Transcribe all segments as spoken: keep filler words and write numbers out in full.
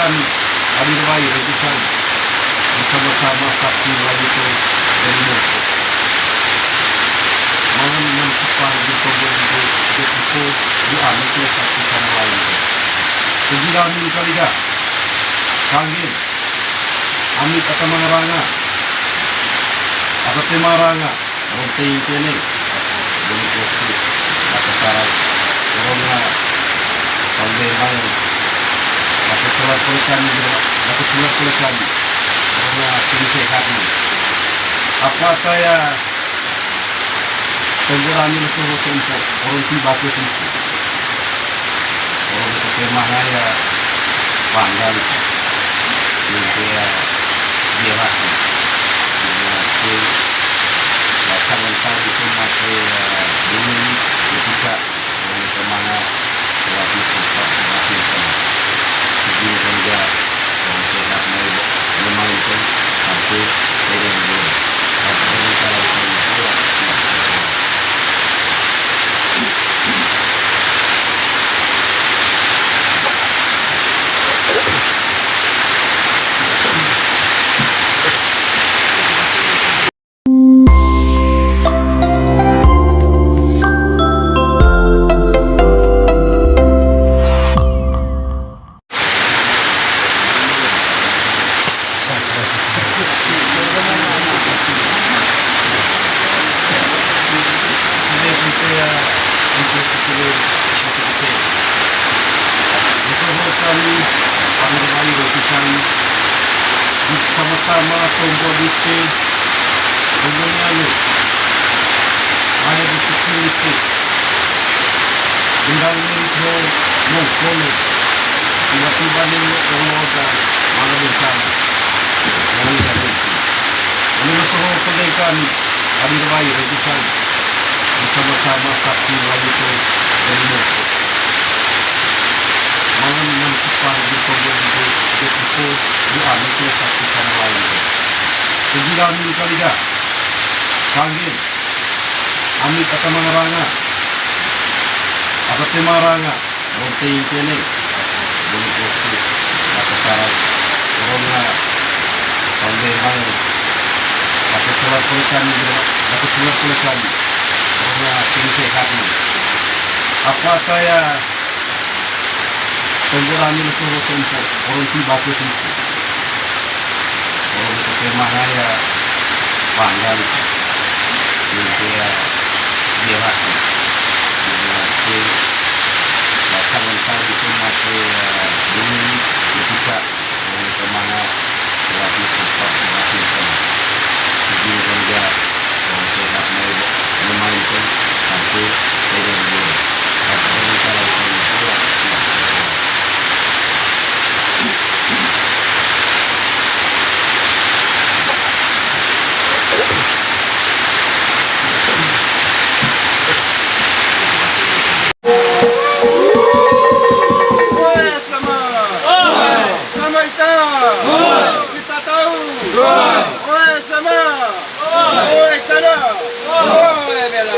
Hadir wai ratusan bersama-sama saksi melalui itu dari Moko. Malam enam sepah di Tombol di Depoko di Amit ya saksi sama lain. Sejila min kaliga. Sanggin. Amit ata mangaranga. Ata te mangaranga. Ronte intene, beli kopi, dapat sarang, corona, sampai bang, dapat surat kulitan, dapat surat kulitan, corona, sini sehat nih. Apa saya, tempuran ini suruh tempo, orang tiba ke sini. Orang itu kemah ya, panggal, ini ya, biar aku, ini aku, Pasangan tali sumate, eh, dulu, ya, kita, yang kemana, waktu itu, waktu itu. Segini kan dia, yang sehat, mau, mau main kan, sampai, ini, ini. Sampai dengan kalau itu, ya. Sama-sama tombol dite, tombol nyale, air dite, gendang dite, mongkol, tiba-tiba nih, Allah dan malam yang sama. Yang udah itu. Ini masalah pendekar nih. Hadir wai ratusan bersama-sama saksi lalu itu dari Moko. Malam enam sepah di Tombol di Depoko di Amit ya saksi sama lain. Sejila min kaliga. Sanggin. Amit ata mangaranga. Ata te mangaranga. Ronte intene, beli kopi, dapat sarang, corona, sampai bang, dapat surat kulitan, dapat surat kulitan, corona, sini sehat nih. Apa saya, tempuran ini suruh tempo, orang tiba ke sini. Kalau bisa kemana ya, panggal. Ini ya, biar aku. Ini aku, pasangan tali sumate, ya, dulu, ya, kita, ini kemana, ya, kita, ya, kita. Segini kan dia, kalau sehat mau, mau main kan, sampai, saya dulu. Oe, sama. Sama ita. Kita tahu. Oe, sama. Oe, tanah. Oe, bela.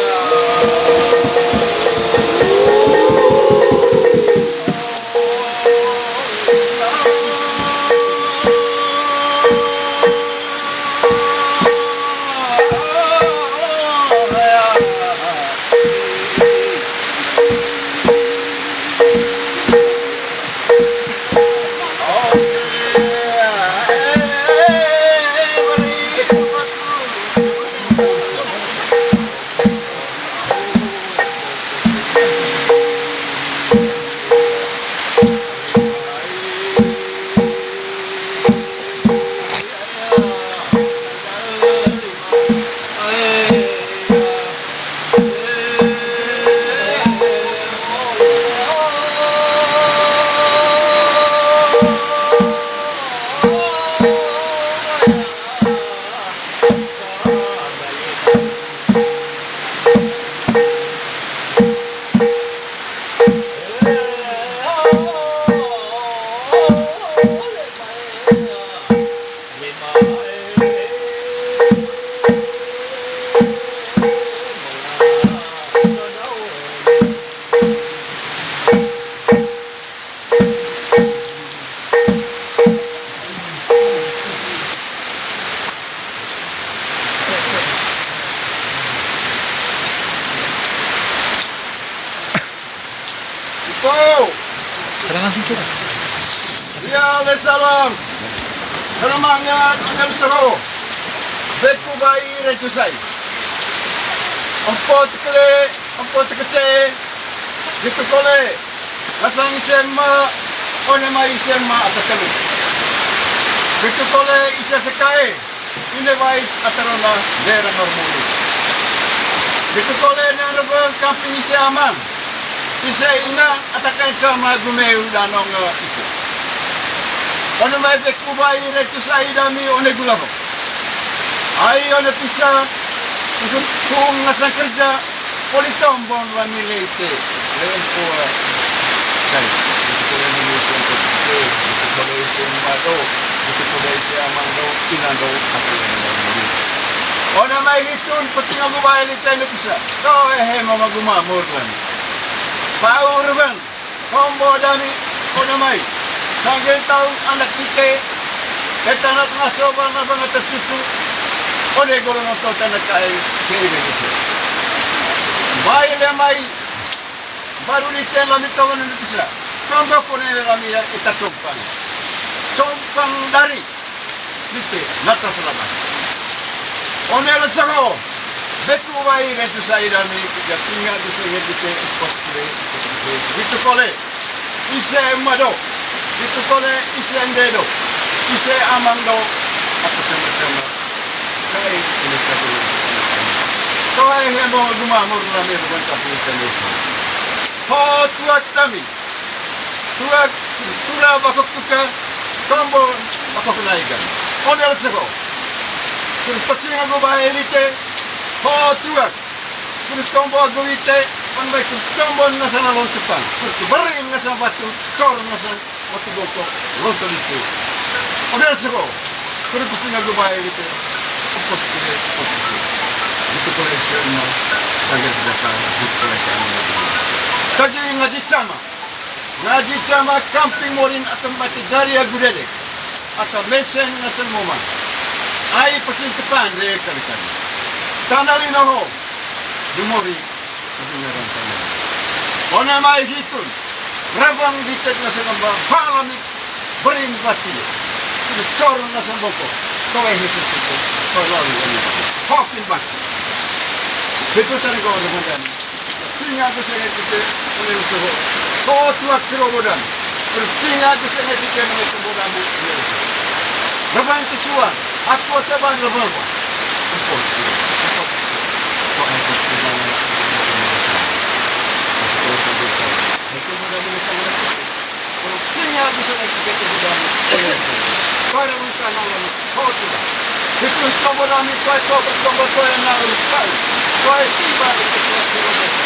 Oh. Serangan singkir. Ya, le salam. Semangat, dengan seru. Beku bai retusai. Empat kele, empat kece. Gitu kole. Ngasang ise ma, one mai ise ma ata telu. Gitu kole ise sekae. Ine wais ata rona dera normuli. Gitu kole nang rebeng kamping ise amang. Ise ina ata kanca ma gumeu danong iku. One mai beku bai retusai dami one gulamo. Ai one pisa ikut tuung ngasang kerja. Poli tombon wa mi leite, lempo wa kai. Gitu kole ni isen kotike, gitu kole isen mado, gitu kole isen amang do, ina do, aku yang do. Ona mai hitun, peting aku bae lite ne pisa. Kau ehe mama guma murlan. Pau rebeng. Tombo dami, ona mai. Sanggen taung anak ite, petana tengah soba na banga tercucu. Ode goro nonton tana kai, kei begi se. Mai le mai, baru ni ten lami tongan ni bisa. Tombo kone lami ya ita compang. Compang dari. Lite, nata selama. One le sero. Beku bai retusai dami, tiga pinga du senge lite, empat kule, empat kule. Gitu kole. Ise mado. Gitu kole, ise nde do. Ise amang do. Aku cama-cama. Kai ini kadu. Kau ai hemo guma mur lami rumah tapi tenis. Ho tuak dami. Tura, tura bakok tuka, tombo bakok naigan. One le sero. Terus pecing aku bae lite, ho tua. Terus tombo aku lite, on baik terus tombo nasa na lon tukang. Terus beri nasa batu, cor nasa batu bongkok, lon lite. One le sero. Terus pecing aku bae lite, empat kilo, empat kilo. Itu koleksi emas, kaget bakal, itu koleksi emas. Tadi ngaji cama. Ngaji cama kamping morin ata mati dari agudele. Ata mesen ngaseng moma. Ai pakin tepan re kali-kali. Tanah linoho. Dumori. Kedengaran tanah. Ona mai hitun. Rebang ditet ngaseng amba. Palami. Berin bati. Itu cor ngaseng boko. Kawai hisu situ. Kawai lalu ini. Hokin bati. Itu tadi kau dengan Pinga tu senge tike mene soho. Ko tuak siro bodan. Pinga tu senge tike mene soho bodan. Rebang kesuan. Aku teban rebang. Empon. Empon. Ko ai ko teban. Pinga tu senge tike mene soho bodan. Para bukan Allah. Hotu. Hitu sobo dami toy tobe sobo toy na urukai. Toy tiba di ketua ketua.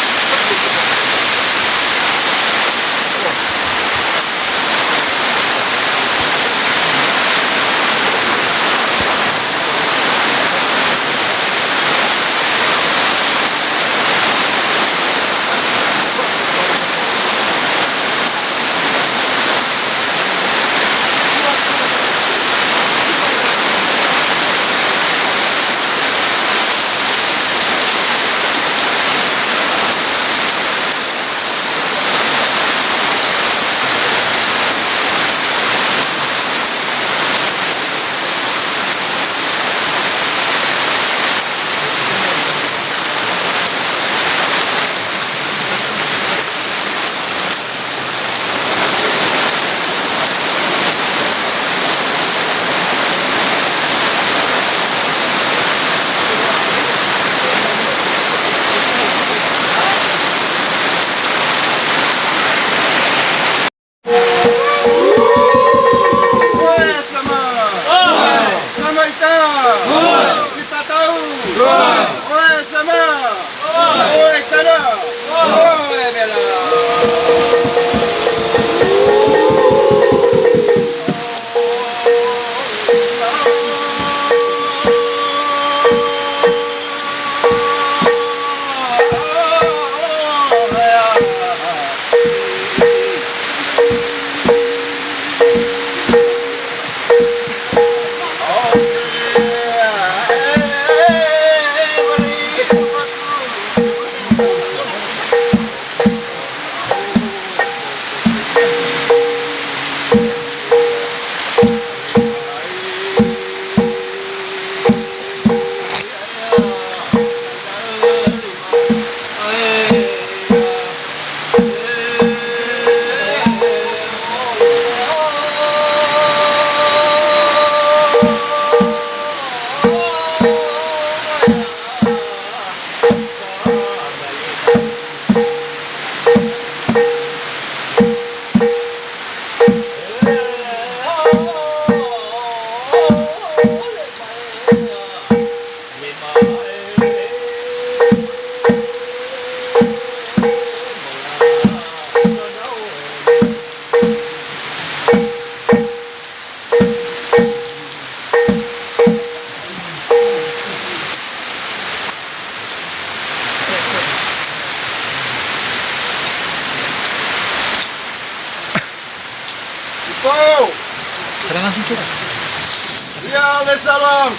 Ya, ale salam.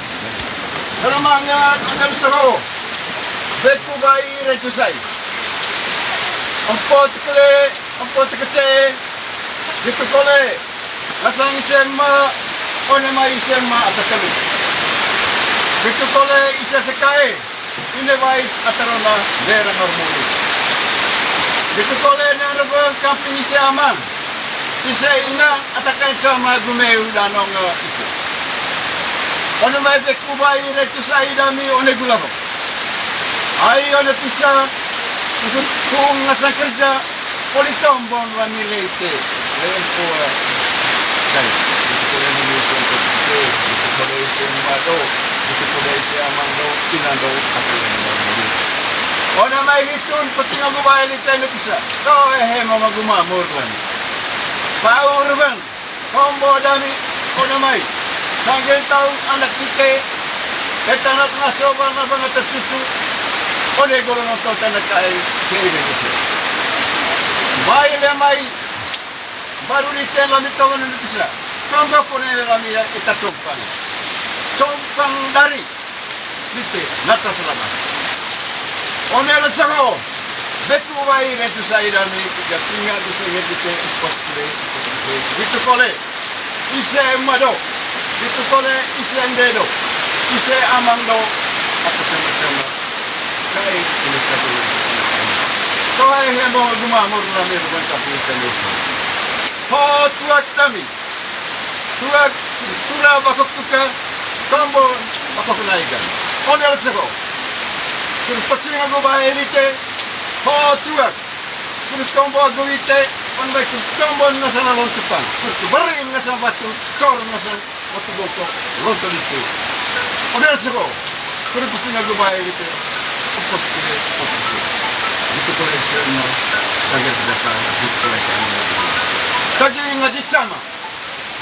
Hermangat, ale seho. Beku bai retusai. Empat kele, empat kece. Gitu kole. Asang isema, one mai isema ata kelu. Gitu kole isa sekae. Ine wais ata rona dera marmuli. Gitu kole nang rebe kamping ise aman. Ise ina ata kanca ma gumeu danong iku. One mai beku bai retusai dami one gularo. Ai one pisa ikut kung ngasan kerja. Poli tombon wa mi leite, lempo wa. Kai, gitu kole ni isen ko kite, gitu kole isen ma do, gitu kole isen aman do, ina do, akan yang mau muli. Ona mai hitun, peting aku bae lite ne pisa. Ko ehe mama gumamur lan. Paur bang. Tombo dami, ona mai. Sanggen taung anak kite, etanak ngaso banga banga tercucu, one golo nonton tanda kai, kiri gitu. Mai le mai, baru lite lami tongan Indonesia. Tombo kone lami ya, ita compang. Compang dari. Lite, nata selama. One le seho. Beku bai retusai dami, tiga tinga bisa nge lite, empat kule, gitu kole. Ise ema do. Gitu kole, ise ende do. Ise amang do. Aku sama-sama. Kai, ini satu. Kau ai hembo guma murna mir bukan tapi ikan dosa. Ho tuak dami. Tuak, tura bakok tuka, tombo bakok naikan. One le seho. Kuru pacing aku bae lite, ho tuak. Kuru tombo aku ite, on bae kuru tombo ngasana lontupan. Kuru beri ngasana batu, cor ngasana batu bongkok, lonto lite. One le seho. Kuru pacing aku bae lite. Opot kure, opot kure. Itu kore sirna, tagar biasa, itu kore sirna. Tagi ngaji cama.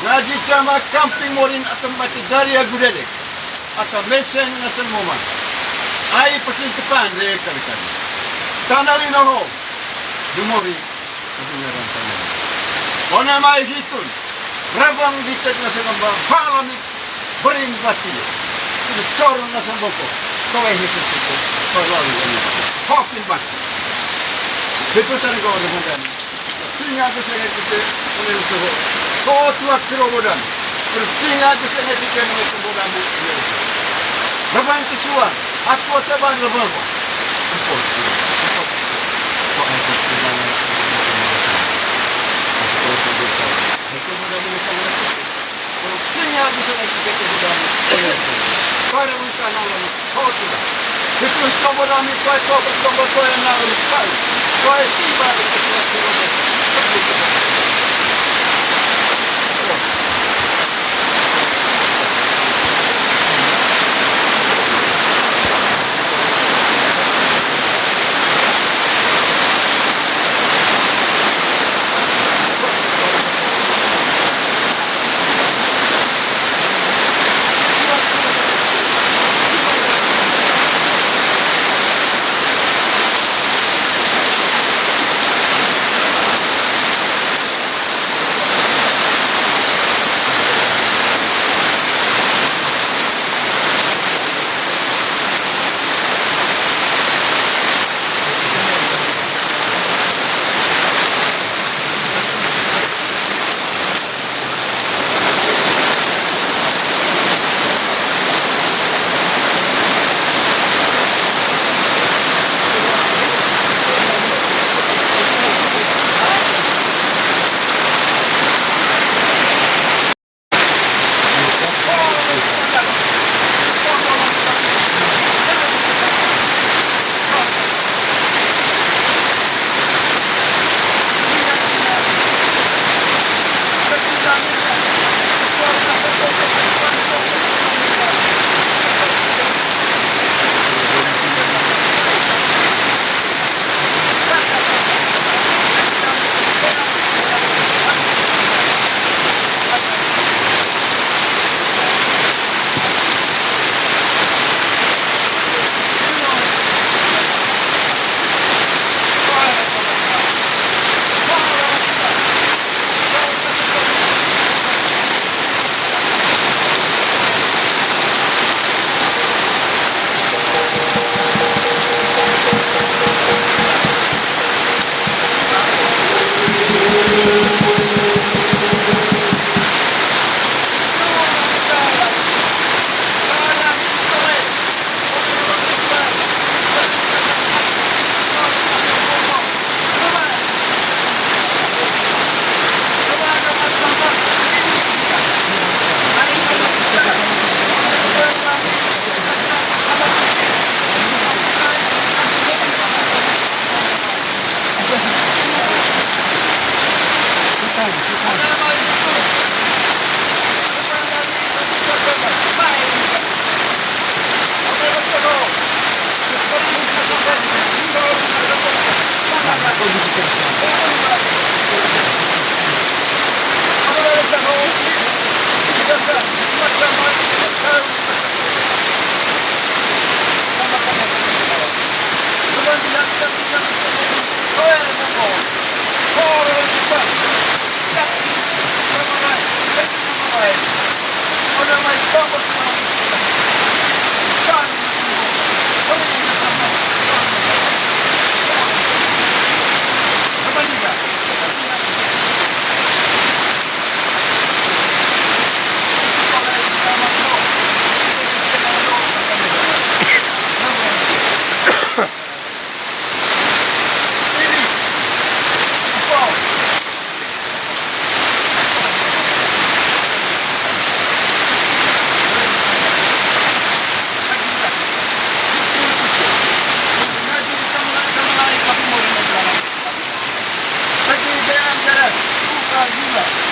Ngaji cama kamping morin ata mati dari agu dede. Ata mesen ngaseng moman. Ai pacing kepande kali-kali. Tanah lino ho. Dumori. Kedengaran tanah. Ona mai hitun. Rabang ditet ngaseng amba. Halami. Berin bati. Ini cor ngaseng boko. Kau ai hesus itu. Kau lalu ini. Hokin bati. Itu tadi kau ada. Tinga ku senge kite, une le seho. Ko tuak siro bodan. Terus tinga ku senge kite, une le seho bodan, une le seho. Rebang kesuan, aku teban rebang. Empol, empol. Kok empol, empol. Tinggal di sana kita ke gudang. Para rencana lama. Kau tidak. Itu coba kami, kau coba, coba, kau yang nak urus kau. Kau yang tiba di tempat kita.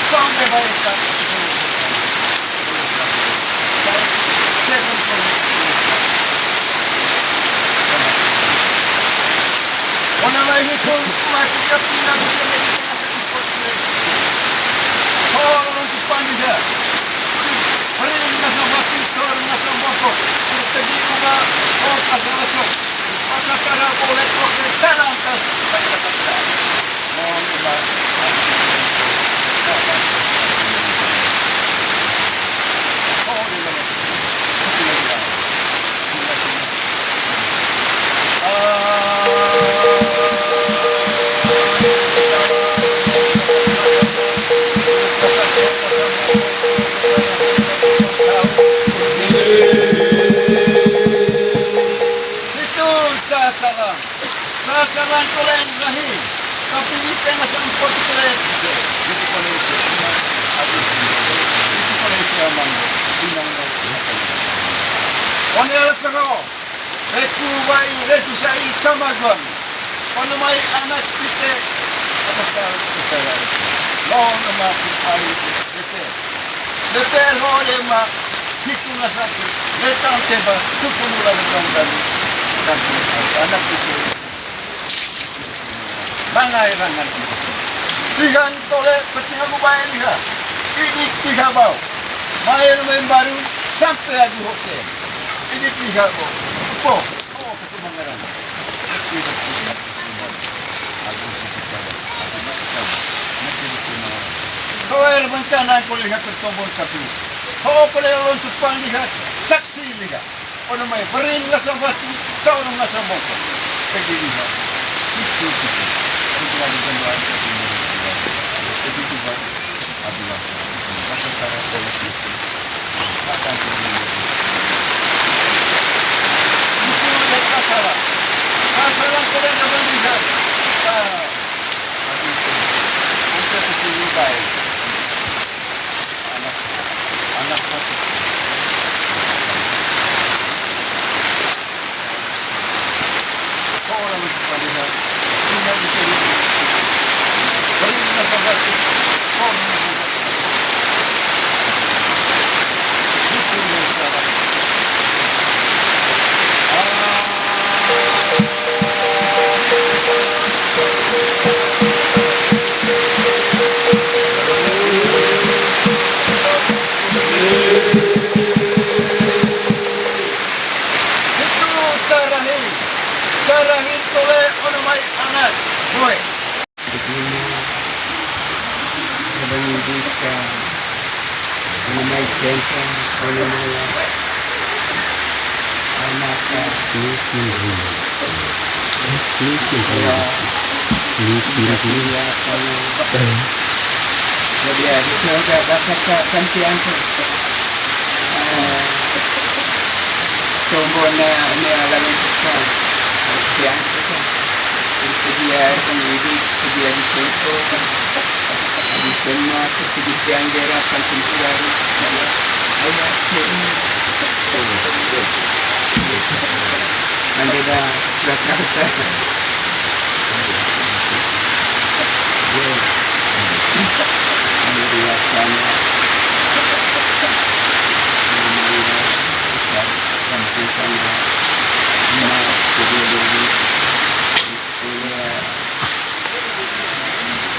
Sampai baik, Kak. Ona mai hitung mati kapina bisa mati nasa import. Oh, orang tu pandai dah. Hari ini nasa mati, tor nasa bokok. Kita di rumah, oh, pasal masuk. Pasal kara boleh kok, sekarang tas. Itu cara salah. Sasaran kolen rahi, tapi ite nasa import kolen. Jadi kolen si, jadi kolen si aman, inang lo. One ala sero, reku bai, reku sai, tamagon. Ono mai anak ite, apa sal ite lai. Lo nama kupai ite. Leper ho lema, hitu nasa ki, letang teba, tuku mula letang tadi. Anak itu. Mangai rangan. Lihan tole, pecing aku bae liha. Ini tiga bau. Main main baru, sampai aku hotel. Ini tiga bau. Po, po, ketumangaran. Toer bengkana ko lihat tertobon tapi. Ho ko lihat lontuk pang lihat, saksi lihat. Ono mai berin ngasa batu, caur ngasa bongkok. Pergi lihat. Itu, itu. Itu ada jembaran. Itu juga. Adalah. Maka cara politik. Maka politik. Itu ada masalah. Masalah kalau ada lihat. Ah. Anak, anak, Itu cara hi, cara hi tole ono mai anak tole. Dikini, kadang dika, ono mai kenta, ono mai anaka. Dikini. Dikini. Ya. Dikini. Ya, kalau. Jadi, ya, gitu, udah, udah, udah, udah, ganti angkot. Eh, tombona, ne, ala, ganti angkot. Itu dia, kan, ini, itu dia di situ. Di semua, itu di Anggera, kan, sempurna. Ayo, sini. Nanti dah, Jakarta. Iya. Nanti dah, sana. Nanti sana. Nah, jadi, jadi. Iya.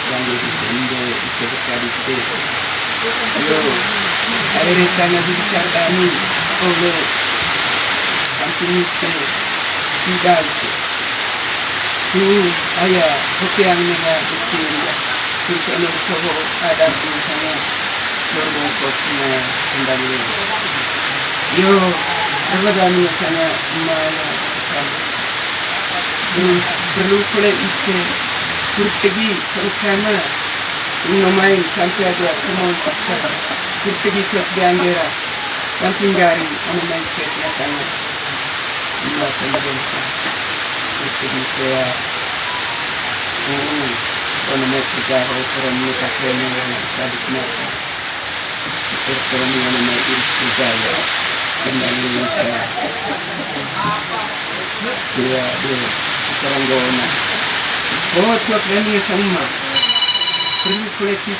Yang di sini, di sekitar. Yo, akhirnya tanya di Sardani, oleh kampung itu, tidak. Tuh, ayah, kopi yang nengah, kopi yang nengah. Untuk yang sobo, ada tuh sana, sobo kopi yang kembali. Yo, apa dah nih sana, mana, sana. Perlu, perlu pula ite, pertegi, sama-sama. Ino main sampai ada semua paksa. Pertegi ke Anggera. Pancing gari, anu main ke biasanya. Ino pemerintah. Pertegi ke, hmm, anu main kerja, orang minta keren, yang bisa dikenalkan. Ekonomi mengenai diri sendiri, kembali ke dia di sekarang gona. Oh, tuat dan dia sama. Perlu kolektif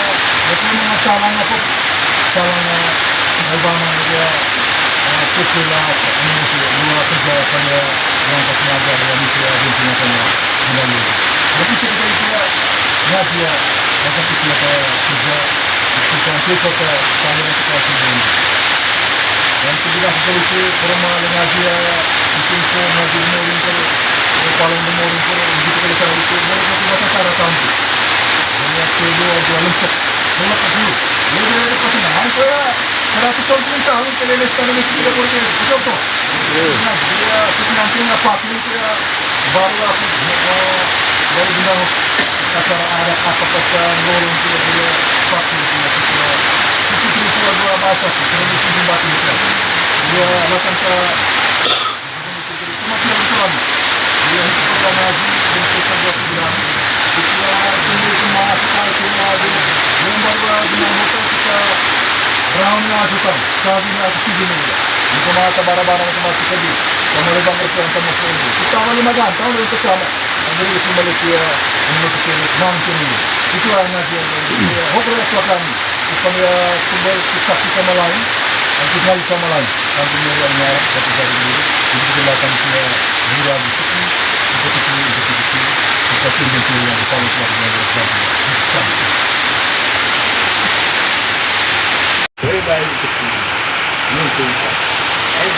ya, ya, memang calon apa? Calon, eh, Obama dia, eh, populer, ini sih, luar kerja saya yang pas ngajar ya, ini sih, ya, ini sih, ya, ini sih. Jadi, sih, kita itu ya, ngaji ya, masa kita kayak kerja, kita cerita ke, saya sekolah sendiri. Dan kemudian setelah itu, formal ngaji ya, itu, itu, ngaji umur itu, kalau umur itu, gitu, kalau saya itu, umur itu, masa cara tahu. Jadi, ya, kedua, dua, lecek. Kalau pas dulu, jadi, jadi, pas ini, saya seratus tahun pun tahu, kalau ini sekarang itu tidak boleh, betul tuh. Nah, dia, terus nanti, apa, itu, ya, baru aku, eh, baru bilang acara adat apa kata ngolong dia, dia, pakai dia, dia, itu, itu, itu, dua bahasa sih, kalau itu, itu, itu, dia, datang ke, cuma dia bilang, dia itu, dia ngaji, dia itu, dia bilang, itu, ya, itu, itu, maaf, saya, itu, ya, dia, dia, baru, dia, motor kita, round-nya, kita, sabi na, aku, sini, dia, itu, mata, bara-bara, itu, mati, tadi, sama, dia, bang, itu, yang sama, itu, kita, awalnya, magang, tahun, itu, sama. Jadi, itu balik ya, ini kita lihat langsung ini. Itu anak yang, ya, hok, ya, silakan. Kita ya, kembali kita, kita malam, kita hari sama lain. Nanti dia yang ngarap, satu hari dulu. Jadi, kita akan dia, dia di sini, kita, kita, kita, kita, kita sendiri yang paling kuat yang berkuasa. Whereby the king, Nuntunta, and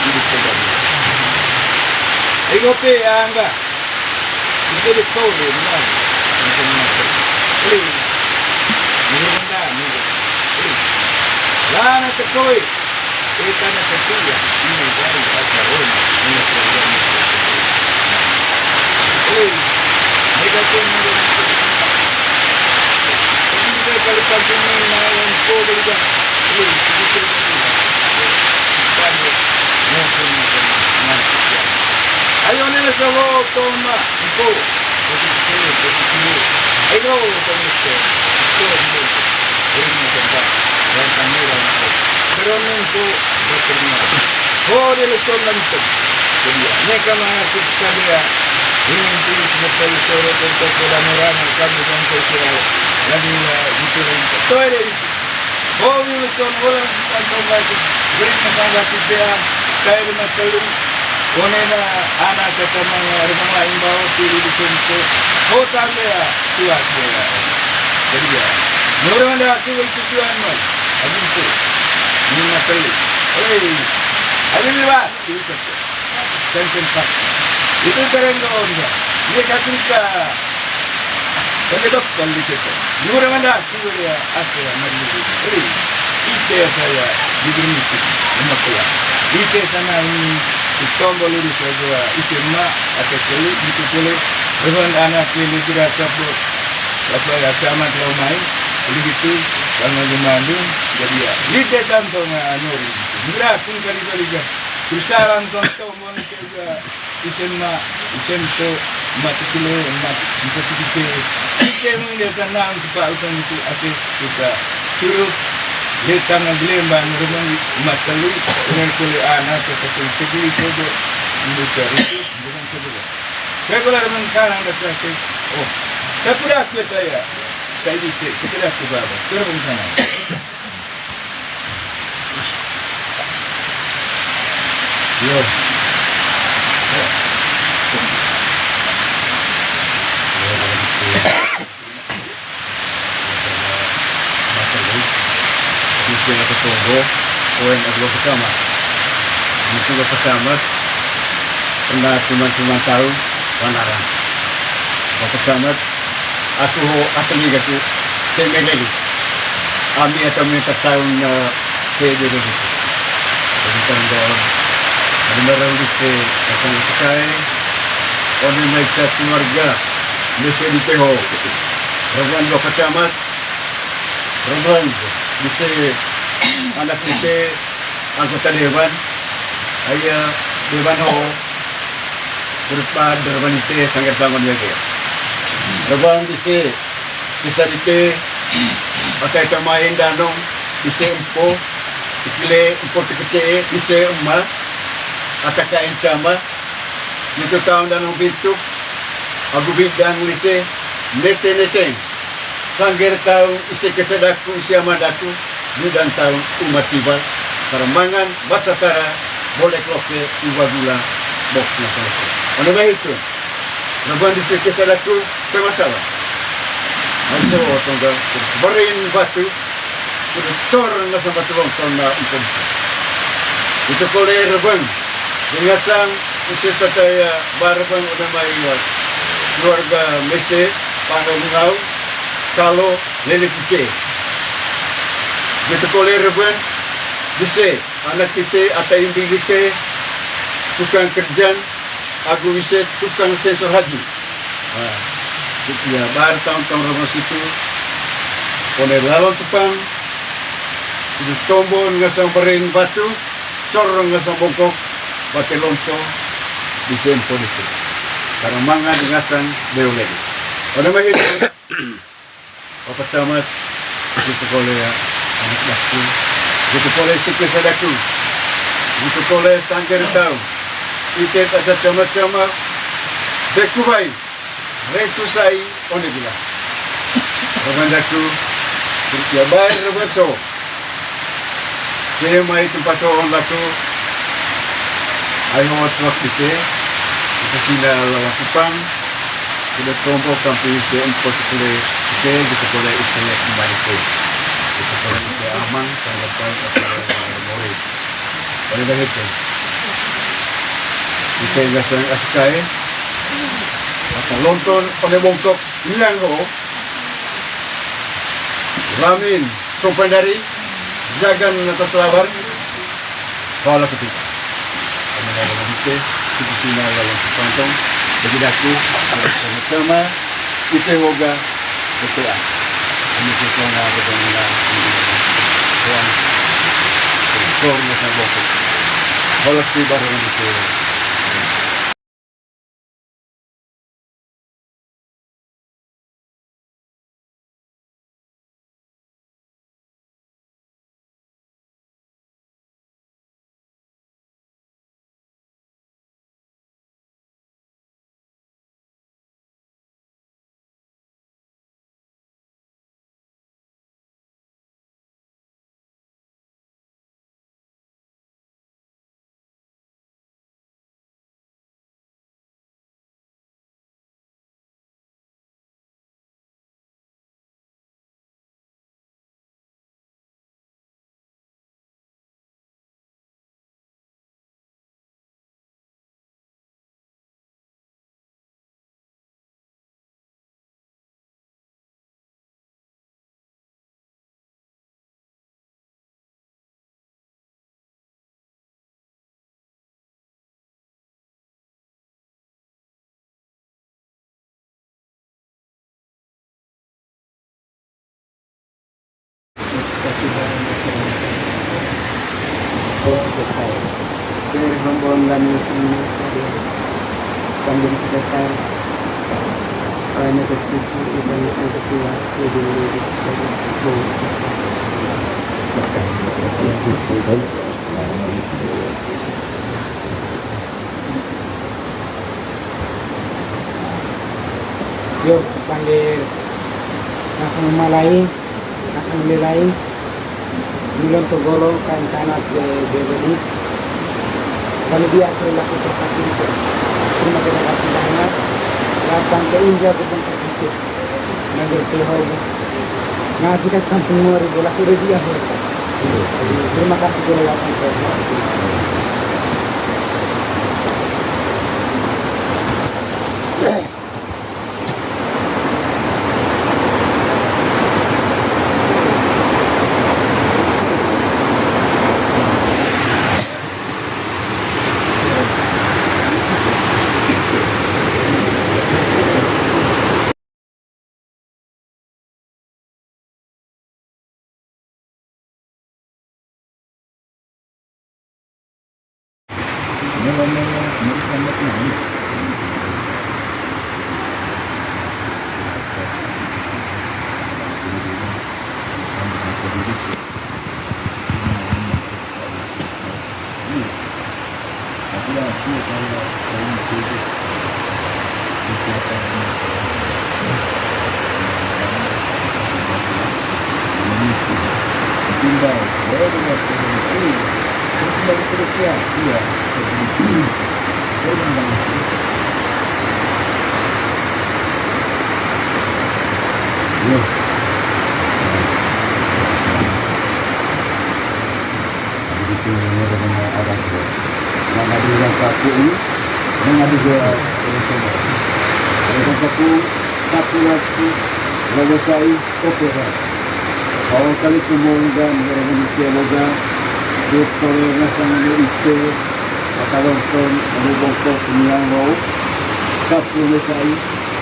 Idikodam. Aigo pe anga, ide de tole, na, ide de tole. Ide de tole. Lana te koi. Ita na ketia, ini dari aja Roma, ini dari Roma. Oi, mereka pun mereka kalau pagi ini mau yang kau beli dah. Oi, sedikit lagi. Ayo, ini Bravo, toma, go. Positivo, positivo. Ayo, toma, go. Go, go. Ini tempat. Dan kami orang go. Pero nuntu berterima. Go, dia leson langsung. Jadi, ya, ini kami anak kita dia. Ini itu seperti suruh untuk orang-orang yang kami dan saya kira. Lagi, ya, gitu, gitu. Tuh, ada itu. Ho, mi leson, holan, tanto batu, gering masang batu pea, kae lima telu, one na, ana kata manga, rumah lain bawa, tiri di sento, ho, tanda ya, tua, tua ya. Jadi ya, nurang dah, aku itu tuan, man, aku itu, lima telu, hei, aku ini, Pak, itu, kan, kan, Pak, itu terenggon, ya, dia kata, Oke, dok, kalau gitu. Nura mana? Tiga ya, aku ya, mari dulu. Hei, ite saya di Geringsing, lima puluh. Ite sana ini, di tombol lurus aja, ite emak, atau cewek, gitu boleh. Dengan anak ini tidak cabut. Apa ya, camat lo main, begitu, bangun di Bandung, jadi ya. Ite tanto nggak nuri. Nura, pun kali-kali ya. Terus sekarang tonton. Mone kega, isen ma, isen to, mati kilo, mati, mati kite. Kite mende tanang, suka utang itu, ate, suka. Suruh, letang, gelembang, rumah, mati lu, dengan kule anak, kata kule, kegeli, kodo, ini cari, dengan kegeli. Saya kalau ada mengkarang, ada kata, oh, saya pun aku saya, saya di, saya pun aku bawa, terus sana. Yo. Ini kena ketombo, poin adalah pertama. Ini juga pertama, pernah cuma-cuma tahu, wanaran. Yang pertama, Aku ho asli gati, te meleli. Ami ata me ta caun na te meleli. Jadi tanda, ada merang di te, pasang sekai, oni mai ca keluarga, mese di te ho. Reban dua kecamat, reban, mese anak di te, anggota dewan, aya dewan ho, berupa derban ite sanggar bangun ya, ya. Reban ise, bisa dite, atai tamain danong, ise empo, ikile empo tekece, ise ema, ataka encama, itu tahun danong pintu, agu bidang lise, nete nete. Sangger taung ise kese daku ise ama daku, bidan taung uma tiba, tara mangan, baca tara, bolek loke, iwa gula, bok na selesai. Ono bahitu, reban ise kese daku, tengah salah. Anse wo tongga, berin batu, kudu cor na sambat lontong na empun. Itu kole reban, dengan sang ise tataya, bareban udah mai, keluarga mese, Pangau ngau, kalo, lele kuce. Gitu kole reban, dise, anak kite, ata imbi kite, tukang kerjan, agu wise, tukang sensor haji. Nah, gitu ya, bar taun-taun reban situ, one lalon tepang, itu tombon ngasang bering batu, cor ngasang bongkok, bate lonto, dise empo dite. Karena mangan ngasang beo lele. One mai itu. Papa camat, gitu kole ya, anak daku, gitu kole suku sadaku, gitu kole sangker tau, ite ada camat-camat, beku bai, retu sai, one bila. Reban daku, ya bai reban so. Jadi mai tempat orang daku, ayo tuak dite, itu sina lawan kupang, Kuda tombo kampi se empo kule, se gitu kule ise kembali ke. Gitu kule ise amang, tanggapan, apa, mori. Pada dah itu. Ite ngasang askai, maka lonton, pada bongkok, hilang ho. Lamin, sopan dari, jagan atas lawan, Pala ketika. Kami lawan ite, itu Cina lawan Kupantong, bagi daku, sama-sama, ite woga, betul ah. Kami sesona, betul ah. Tuhan, betul, nasa bokok. Pala tiba dengan ite. Dari Ambon dan Yusuf Musa, sambil kita tahu, karena bersyukur, kita yang kedua, lebih, lebih, lebih. Yo, panggil langsung mulai. Asam lelai, Milon Togolo, kan tanah ke Bebedi. Kami dia ke laku terpaksa itu. Terima kasih banyak. Datang ke India, bukan terpikir. Manggil ke Hobi. Nah, kita kampung Mori, bola kuda dia, Hobi. Terima kasih, bola yang Mengadu yang satu ini, mengadu dua ini semua. Yang satu, satu lagi, logos ai, oke, kan? Awal kali kumolga, mengenai teologa, dia kalau ngasang ini ite, kata Longson, ada bongkok, yang mau, satu logos ai,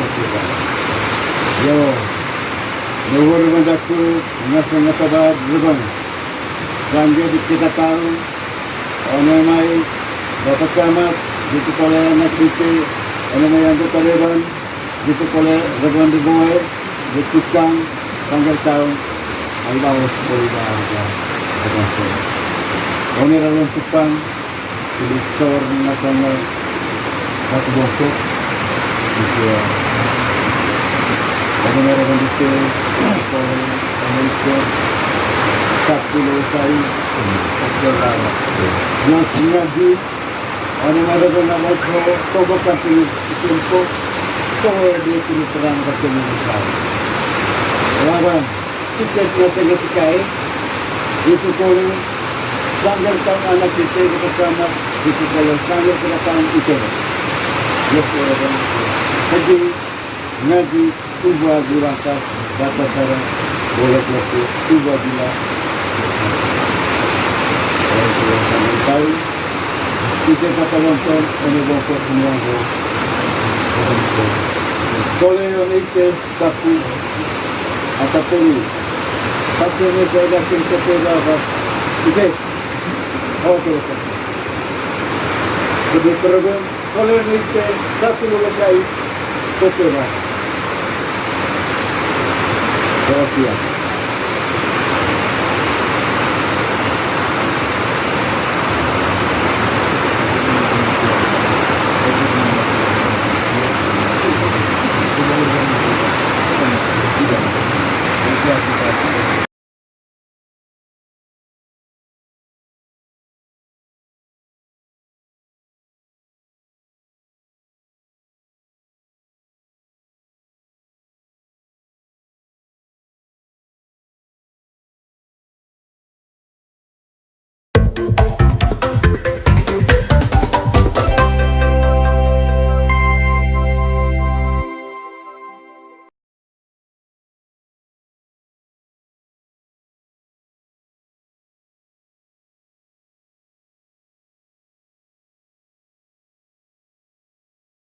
oke, kan? Yo, luhur mendaku, ngasang kata bad, rebang. Sangge di kita tahu, One mai Bapak Camat, gitu kole anak ite, one mai anggota dewan, gitu kole rebuan dewan, gitu kang, tanggal tahun, ai bawas kole harga, harga. One rawan Kupang, jadi sor nasional, satu bongkok, gitu ya. Ada merah dan detail, kalau sama itu, satu lewat saya, oke lah. Nah, ngaji, ada merah dan nama itu, coba kasih itu untuk, coba dia terus terang kasih besar. Lawan. Ite pila tege tiga e, itu kole sanggar tahu anak ite, itu sama, itu kole sanggar pila tahu ite. Yes, ya, ya. Jadi, ngaji, coba dirangkas, baca cara, boleh jatuh, coba bila. Orang tua sanggar tahu, ite kata nonton, ada bongkok semua, bro. Kole yang ite, Tapi, ataupun, tapi ini saya yakin kecewa, Pak. Oke. Oke, oke. Kedua terlebih, kalau ini saya satu lulus saya, oke, Pak. Terima kasih.